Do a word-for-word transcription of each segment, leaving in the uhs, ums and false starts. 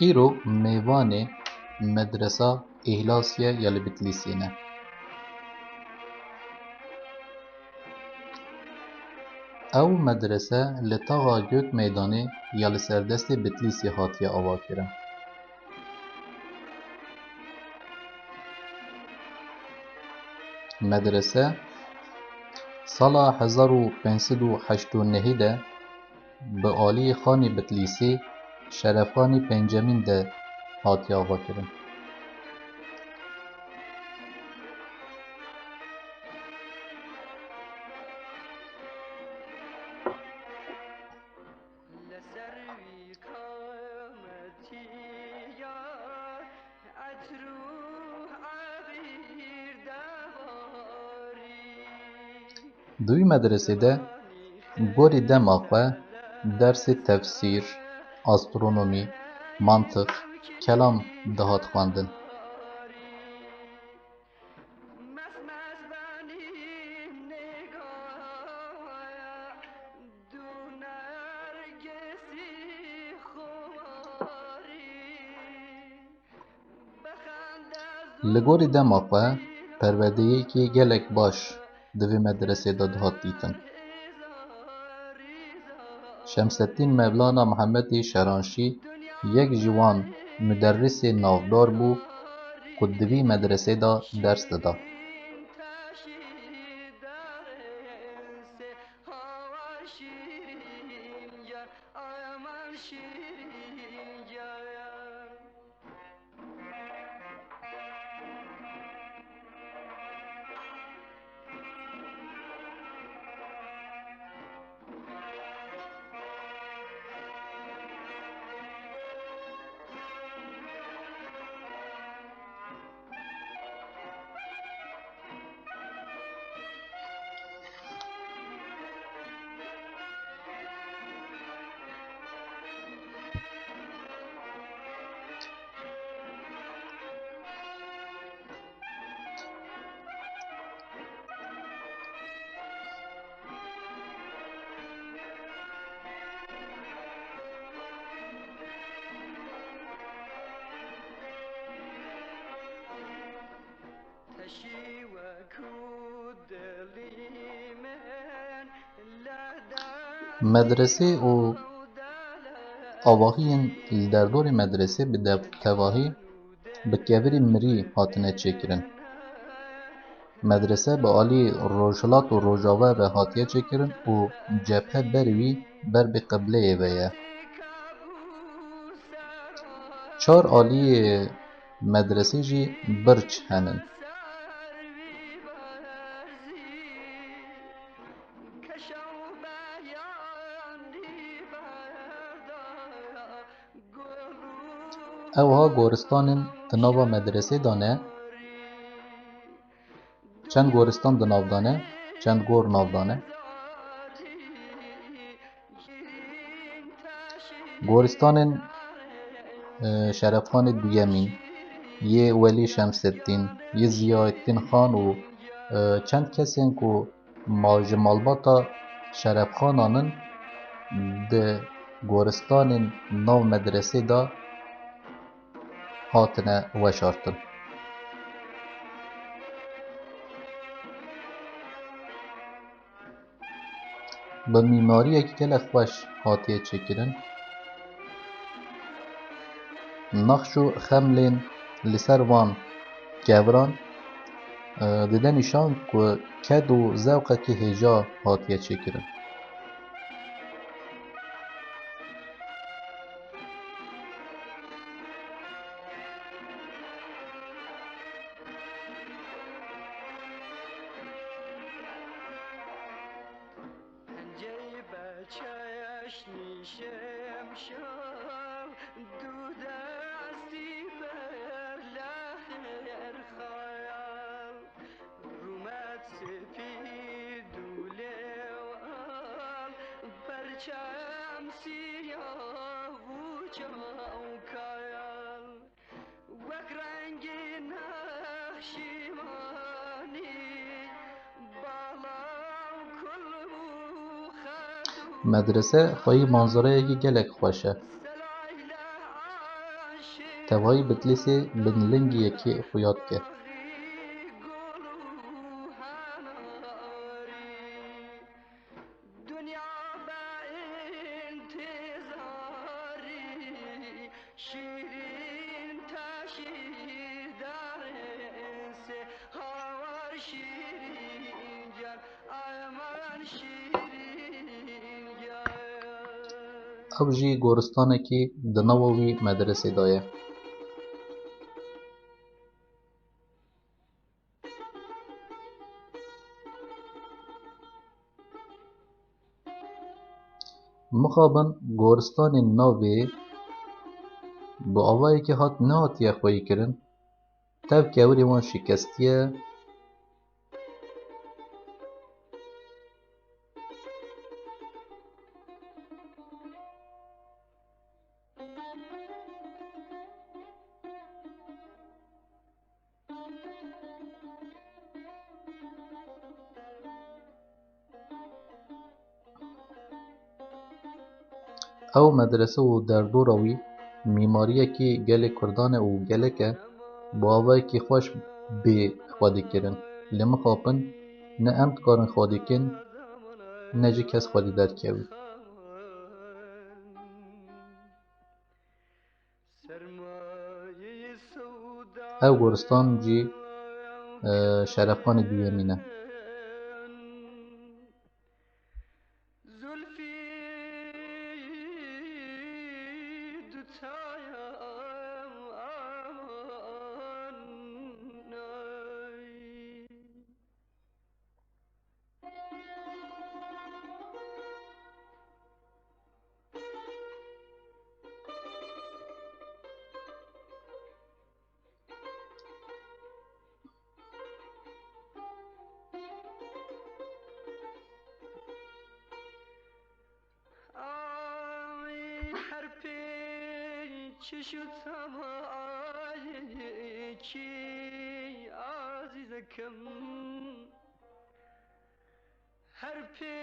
Îro mêvanê Medresa Îhlasiye ya li Bitlîsê ne. Ew medrese li taxa Gök Meydanê ya li serdestê Bitlîsê hatiye avakirin. Medrese sala hezar û pênc sed û heşt û nehê de bi alî Xanî Bitlîsî, Şerefxanî Pêncemîn de hatiye avakirin. Di wî medresê de gorî dema xwe dersê tefsîr, astronomî, mantiq, kelam dihat xwendin. Li gorî dema xwe perwerdeyekî gelek baş di vê medresê de dihat dîtin. Şemseddîn Mevlana Mihemedê Şeranşî yek ji wan muderrisê navdar bû ku di vî medresê de ders dida. Medresê û avahiyên li derdorê medresê bi dev-, tevahî bi kevirî mirî hatine çêkirin. Medrese bi alî rojhilat û rojava ve hatiye çêkirin û cephe ber wî ber bi qibleyê ve ye. Çar aliyê medresê jî birç henin. Ew ha goristanên di nava medresê de ne. Çend goristan di nav de ne, çend gor nav de ne. Goristanên, e, Şerefxanê Duyemîn, yê Welî Şemseddîn, yê Ziyaeddîn Xan û, e, çend kesên ku ma ji malbata Şerefxanan in di goristanên nav medresê de hatine weşartin. Bi mîmariyek gelek xweş hatiye çêkirin. Nexş û xemlên li ser van keviran, e, dide nîşan ku ked û zewqekî hêja hatiye çêkirin. Medrese xweyî manzareyekî gelek xweş e. Tevayî Bitlîsê bin lingî yekê xuya dike. Ew jî goristanekî di nava wî medresê de ye. Mixabin goristanên navê bi avayekî hat nehatiye xweyîkirin, tev kevirê wan şikestiye. Ew medrese û derdora wî mîmariyekî gelê Kurdan e û gelek e bi awayekî xweş bê xwedîkirin. Lê mixabin ne em dikarin xwedîkin, ne jî kes xwedî derkevî. Ew goristan jî, e, Şerefxanê duyemîn e. Ay, her pê çiş û tavayekî azîzekim. Her pê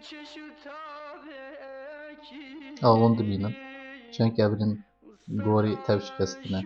çiş û tavekî. Ew hûn dibînin. Çend kevirên gorî tev şikestine.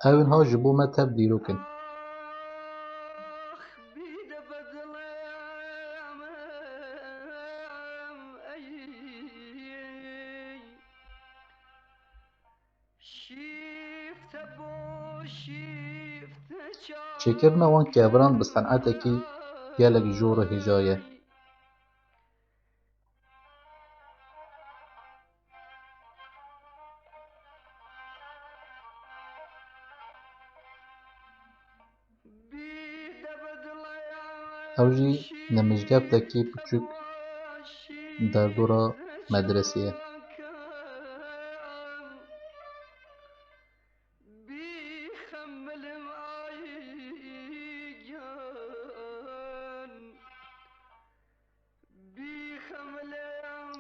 Ew niha ji bo me tev dîrok in. Çêkirina wan keviran bi senetekî gelek jor û hêja ye. Ew jî nimijgeftekî piçûk derdora medresê ye.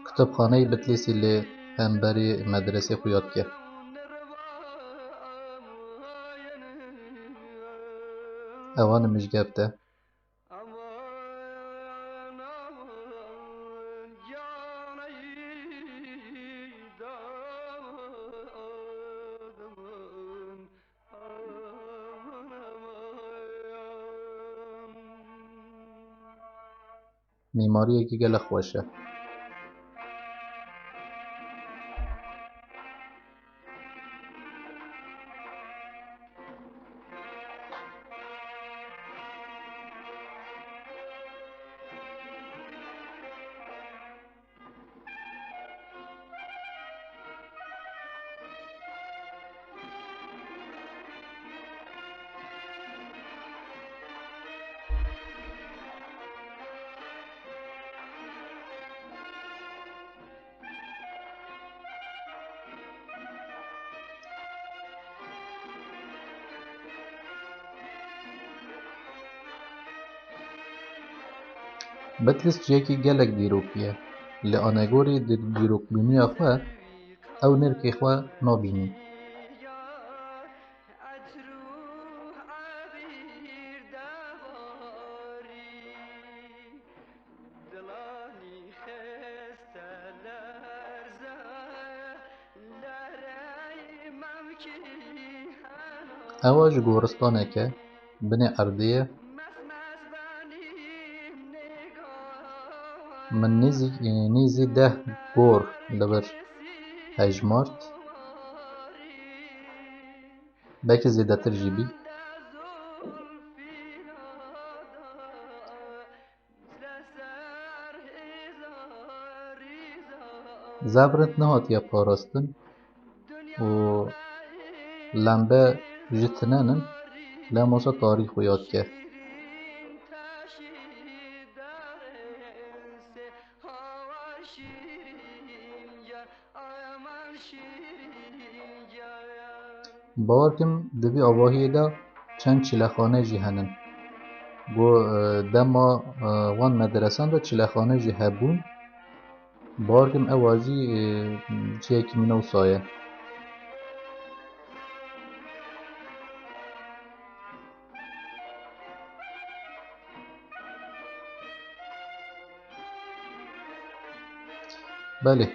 Kutubxaneyê Bitlîsî li hemberî medresê xuya dike. Ewa nimijgeft e. Mîmariyekî gelek xweş e. Bitlis ciyekî gelek dîrokî ye. Li anegorî di dîrokbîniya xwe ew nirkê xwe nabînî. Ewa ji goristaneke binê erdê ye. Min nêzî, nêzî deh gor li vir hejmart. Belkî zêdetir jî bî. Zebrind nehatiye parastin û lembe ji tinen in, lem wisa tarîx û yad ke. Bawer kim di vî avahiyê de çend çilexane jî henin. Go, e, dema, e, wan medresan de çilexane jî hebûn. Bawer kim ewa jî, e, cihekî min wisa ye. Belê.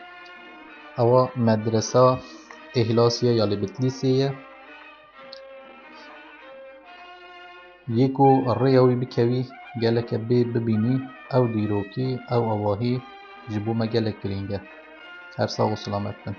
Ewa medresa Îhlasî ye ya li Bitlîsê ye. Yê ku rêya wî bikevî, geleke bê bibînî, ew dîrokî, ew avahî ji bo me gelek girîng e. Her sax û silamet bin.